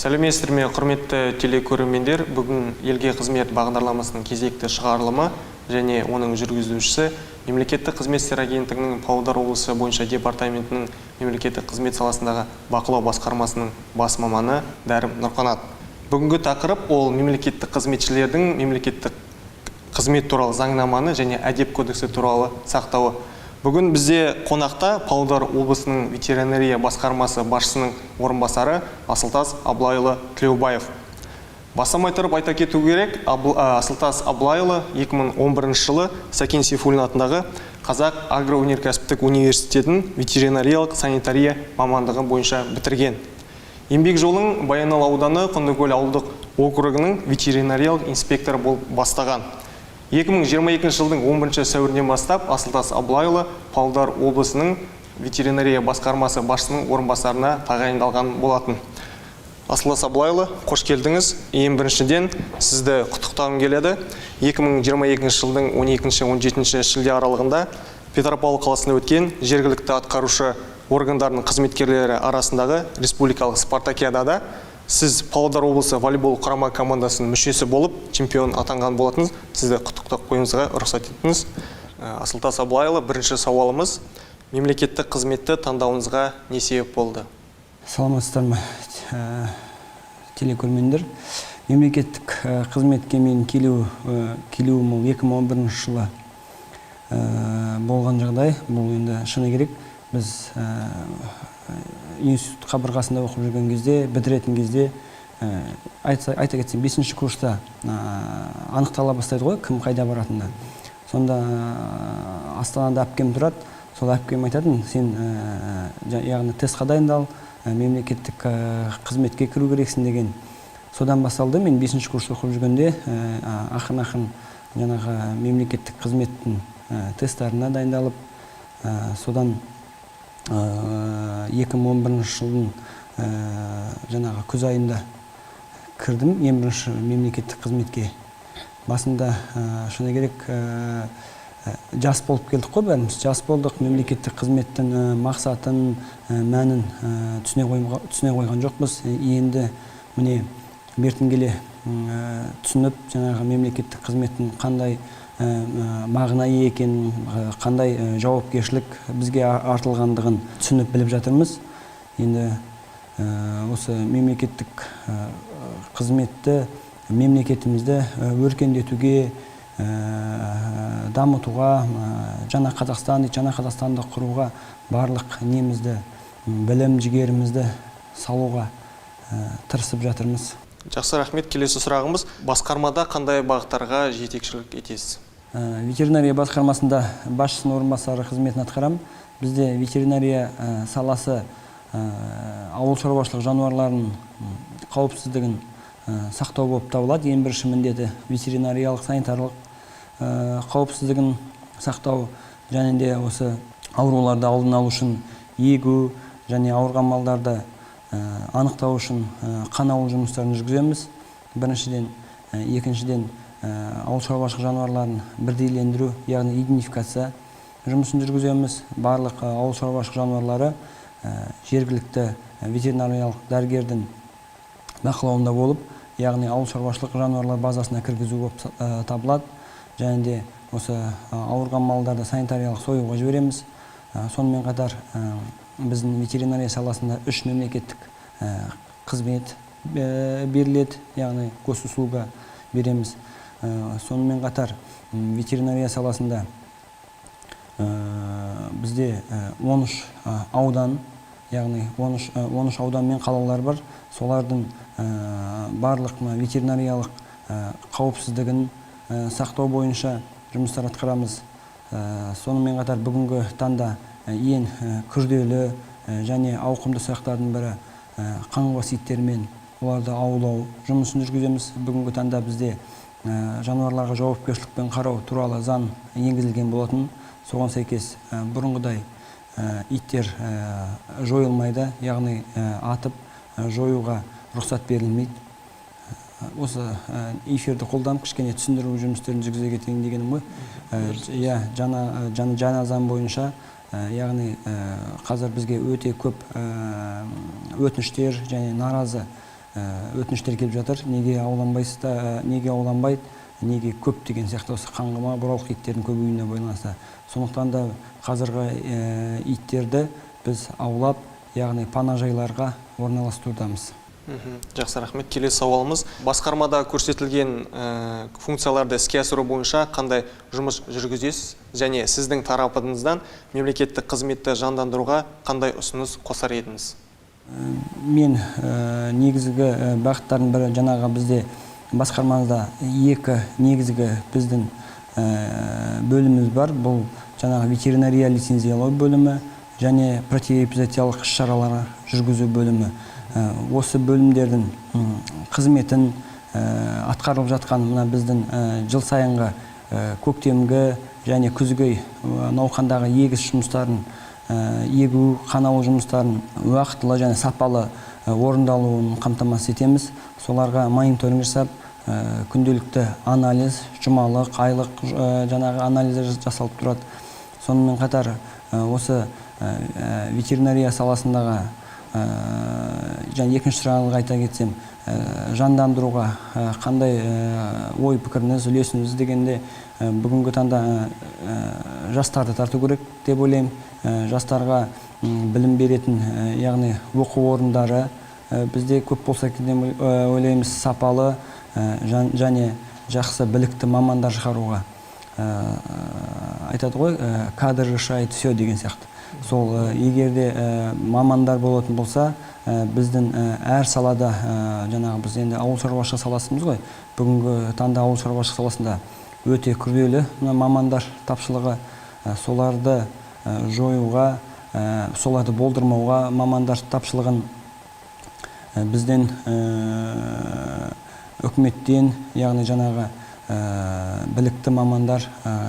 Сәлеметсіздер ме, құрметті телекөрермендер! Бүгін «Елге қызмет» бағдарламасының кезекті шығарылымы және оның жүргізушісі, Мемлекеттік қызмет істері агенттігінің Павлодар облысы бойынша департаментінің мемлекеттік қызмет саласындағы бақылау басқармасының бас маманы Дәрім Нұрқанат. Бүгінгі тақырып ол мемлекеттік қызметшілердің мемлекеттік қызмет туралы заңнаманы және әдеп кодексі туралы сақтауы. Бүгін бізде қонақта Павлодар облысының ветеринария басқармасы басшысының орынбасары Асылтас Абылайұлы Тілеубаев. Бастамай тұрып айта кету керек, Асылтас Абылайұлы 2011 жылы Сәкен Сейфуллин атындағы Қазақ агроөнеркәсіптік университетін ветеринариялық санитария мамандығы бойынша бітірген. Еңбек жолын Баянауыл ауданы Құндыкөл ауылдық округінің ветеринариялық инспекторы болып бастаған. 2022 жылдың 11 сәуірінен бастап Асылтас Абылайұлы Павлодар облысының ветеринария басқармасы басшысының орынбасарына тағайындалған болатын. Асылтас Абылайұлы, қош келдіңіз! Ең біріншіден, сізді құттықтағым келеді. 2022 жылдың 12-17 шілде аралығында Петропавл қаласында өткен жергілікті атқарушы органдарының қызметкерлері арасындағы республикалық спартакиадада сіз Павлодар облысы волейбол құрама командасының мүшесі болып, чемпион атанған болатынсыз. Сізді құттықтап қоюыңызға рұқсат етіңіз. Асылтас Абылайұлы, бірінші сауалымыз: мемлекеттік қызметті таңдауыңызға не себеп болды? Саламатсыздар ма, телекөрермендер! Мемлекеттік қызметке мен келуім ол 2011 жылы болған жағдай. Бұл енді шыны керек, біз институт қабырғасында оқып жүрген кезде, бітіретін кезде, айта кетсем, бесінші курста анықтала бастайды ғой кім қайда баратыны. Сонда Астанада әпкем тұрады. Сол әпкем айтатын: «Сен яғни тестқа дайындал, мемлекеттік қызметке кіру керексің», — деген. Содан басталды. Мен бесінші курс оқып жүргенде ақырын ақырын жаңағы мемлекеттік қызметтің тесттарына дайындалып, содан 2011 жылдың жаңағы күз айында кірдім ең бірінші мемлекеттік қызметке. Басында, шыны керек, жас болып келдік қой, бәріміз жас болдық. Мемлекеттік қызметтің мақсатын, мәнін түсіне қойған жоқпыз. Енді міне, бертін келе түсініп, жаңағы мемлекеттік қызметтің қандай мағына ие екенін, қандай жауапкершілік бізге артылғандығын түсініп, біліп жатырмыз. Енді осы мемлекеттік қызметті мемлекетімізді өркендетуге, дамытуға, жаңа Қазақстан дейді, жаңа Қазақстанды құруға барлық немізді, білім жігерімізді салуға тырысып жатырмыз. Жақсы, рахмет. Келесі сұрағымыз: басқармада қандай бағыттарға жетекшілік етесіз? Ветеринария басқармасында басшысының орынбасары қызметін атқарамын. Бізде ветеринария саласы ауыл шаруашылық жануарларының қауіпсіздігін сақтау болып табылады. Ең бірінші міндеті ветеринариялық санитарлық қауіпсіздігін сақтау және де осы ауруларды алдын алу үшін егу және ауырған малдарды анықтау үшін қан алу жұмыстарын жүргіземіз біріншіден. Екіншіден, ауыл шаруашылық жануарларын бірдейлендіру, яғни идентификация жұмысын жүргіземіз. Барлық ауыл шаруашылық жануарлары жергілікті ветеринариялық дәрігердің бақылауында болып, яғни ауыл шаруашылық жануарлар базасына кіргізу болып табылады. Және де осы ауырған малдарды санитариялық союға жібереміз. Сонымен қатар біздің ветеринария саласында үш мемлекеттік қызмет беріледі, яғни госуслуга береміз. Сонымен қатар ветеринария саласында бізде 13 аудан, яғни 13 аудан мен қалалар бар. Солардың барлық мына ветеринариялық қауіпсіздігін сақтау бойынша жұмыстар атқарамыз. Сонымен қатар бүгінгі таңда ең күрделі және ауқымды сұрақтардың бірі қаңғыбас иттермен оларды аулау жұмысын жүргіземіз. Бүгінгі таңда бізде жануарларға жауапкершілікпен қарау туралы заң енгізілген болатын. Соған сәйкес бұрынғыдай иттер жойылмайды, яғни атып жоюға рұқсат берілмейді. Осы эфирді қолданып, кішкене түсіндіру жұмыстарын жүргізе кетейін дегенім ғой. Иә, жаңа заң бойынша, яғни қазір бізге өте көп өтініштер және наразы өтініштер келіп жатыр. Неге ауланбайсыз, неге ауланбайды, неге көп деген сияқты осы қаңғыма бұралқы иттердің көбеюіне байланысты. Сондықтан да қазіргі иттерді біз аулап, яғни панажайларға орналастырудамыз. Жақсы, рахмет. Келесі сауалымыз. Басқармада көрсетілген функцияларды іске асыру бойынша қандай жұмыс жүргізесіз және сіздің тарапыңыздан мемлекеттік қызметті жандандыруға қандай ұсыныс қосар едіңіз? Мен негізгі бағыттардың бірі жаңағы бізде басқармамызда екі негізгі біздің бөліміміз бар. Бұл жаңағы ветеринария лицензиялау бөлімі және противоэпизоотиялық іс-шаралар жүргізу бөлімі. Осы бөлімдердің қызметін атқарылып жатқан мына біздің жыл сайынғы көктемгі және күзгі науқандағы егіс жұмыстарын, егу, қан алу жұмыстарын уақытылы және сапалы орындалуын қамтамасыз етеміз. Соларға мониторинг жасап, күнделікті анализ, жұмалық, айлық жаңағы анализдер жасалып тұрады. Сонымен қатар осы ветеринария саласындағы және екінші сұрағыңызға айта кетсем, жандандыруға қандай ой пікіріңіз, үлесіңіз дегенде, бүгінгі таңда жастарды тарту керек деп ойлаймын. Жастарға білім беретін, яғни оқу орындары бізде көп болса екен деп ойлаймыз, сапалы және жақсы білікті мамандар шығаруға. Айтады ғой, кадр решает все деген сияқты. Сол егер де мамандар болатын болса, біздің әр салада, жаңағы біз енді ауыл шаруашылығы саласымыз ғой, бүгінгі таңда ауыл шаруашылығы саласында өте күрделі мына мамандар тапшылығы, соларды жоюға, соларды болдырмауға мамандар тапшылығын бізден үкіметтен, яғни жаңағы білікті мамандар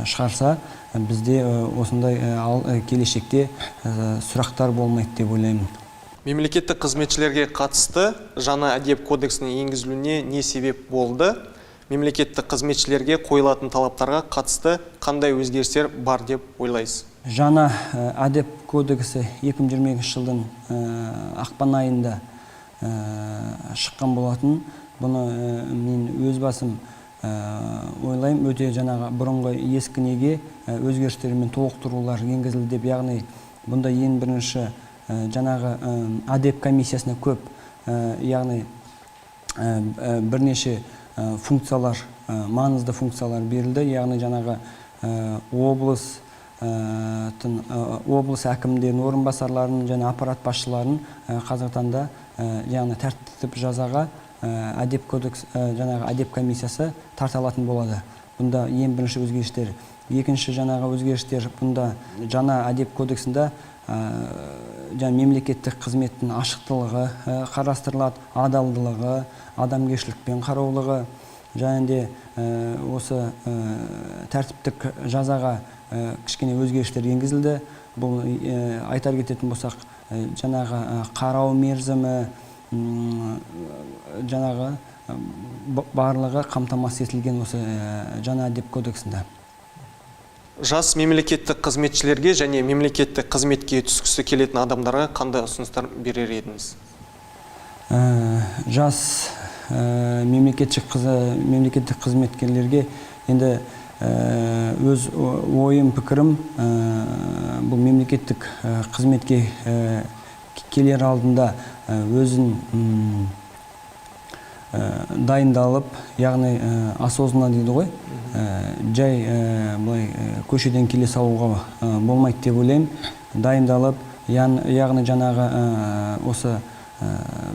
шығарса, бізде осындай келешекте сұрақтар болмайды деп ойлаймын. Мемлекеттік қызметшілерге қатысты жаңа әдеп кодексінің енгізілуіне не себеп болды? Мемлекеттік қызметшілерге қойылатын талаптарға қатысты қандай өзгерістер бар деп ойлайсыз? Жаңа әдеп кодексі 2022 жылдың ақпан айында шыққан болатын. Бұны мен өз басым ойлаймын, өте жаңағы бұрынғы ескі неге өзгерістер мен толықтырулар енгізілді деп, яғни бұнда ең бірінші жаңағы әдеп комиссиясына көп, яғни бірнеше функциялар, маңызды функциялар берілді, яғни жаңағы облыс әкімдерінің орынбасарларын және аппарат басшыларын қазіргі таңда, яғни тәртіптік жазаға әдеп кодекс, жаңағы әдеп комиссиясы тарта алатын болады. Бұнда ең бірінші өзгерістер. Екінші жаңағы өзгерістер, бұнда жаңа әдеп кодексінде жаңа мемлекеттік қызметтің ашықтылығы қарастырылады, адалдылығы, адамгершілікпен қараулығы, және де осы тәртіптік жазаға кішкене өзгерістер енгізілді. Бұл айтар кететін болсақ, жаңағы қарау мерзімі, жаңағы барлығы қамтамасыз етілген осы жаңа әдеп кодексінде. Жас мемлекеттік қызметшілерге және мемлекеттік қызметке түскісі келетін адамдарға қандай ұсыныстар берер едіңіз? Жас мемлекеттік қызметкерлерге енді өз ойым, пікірім, бұл мемлекеттік қызметке келер алдында өзін дайындалып, яғни осознанно дейді ғой, жай былай көшеден келе салуға болмайды деп ойлаймын. Дайындалып, яғни жаңағы осы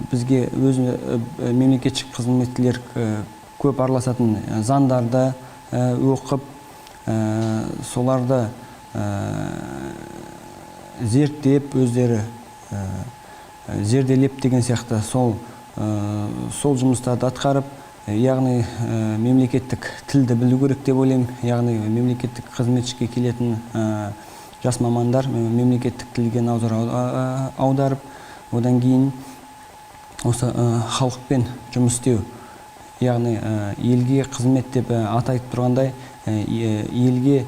бізге өзі мемлекеттік қызметкерлер көп араласатын заңдарды оқып, соларды зерттеп, өздері зерделеп деген сияқты сол жұмыстарды атқарып, яғни мемлекеттік тілді білу керек деп ойлаймын. Яғни мемлекеттік қызметшіге келетін жас мамандар мемлекеттік тілге назар аударып, одан кейін осы халықпен жұмыс істеу, яғни елге қызмет деп аты айтып тұрғандай, елге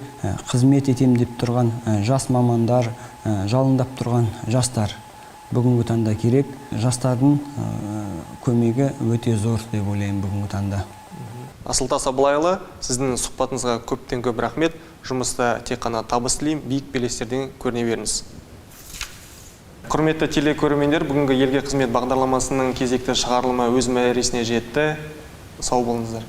қызмет етем деп тұрған жас мамандар, жалындап тұрған жастар Бүгінгі таңда керек. Жастардың көмегі өте зор деп ойлаймын бүгінгі таңда. Асылтас Абылайұлы, сіздің сұхбатыңызға көптен көп рахмет. Жұмыста тек қана табыс тілеймін, биік белестерден көріне беріңіз. Құрметті телекөрермендер, бүгінгі «Елге қызмет» бағдарламасының кезекті шығарылымы өз мәресіне жетті. Сау болыңыздар.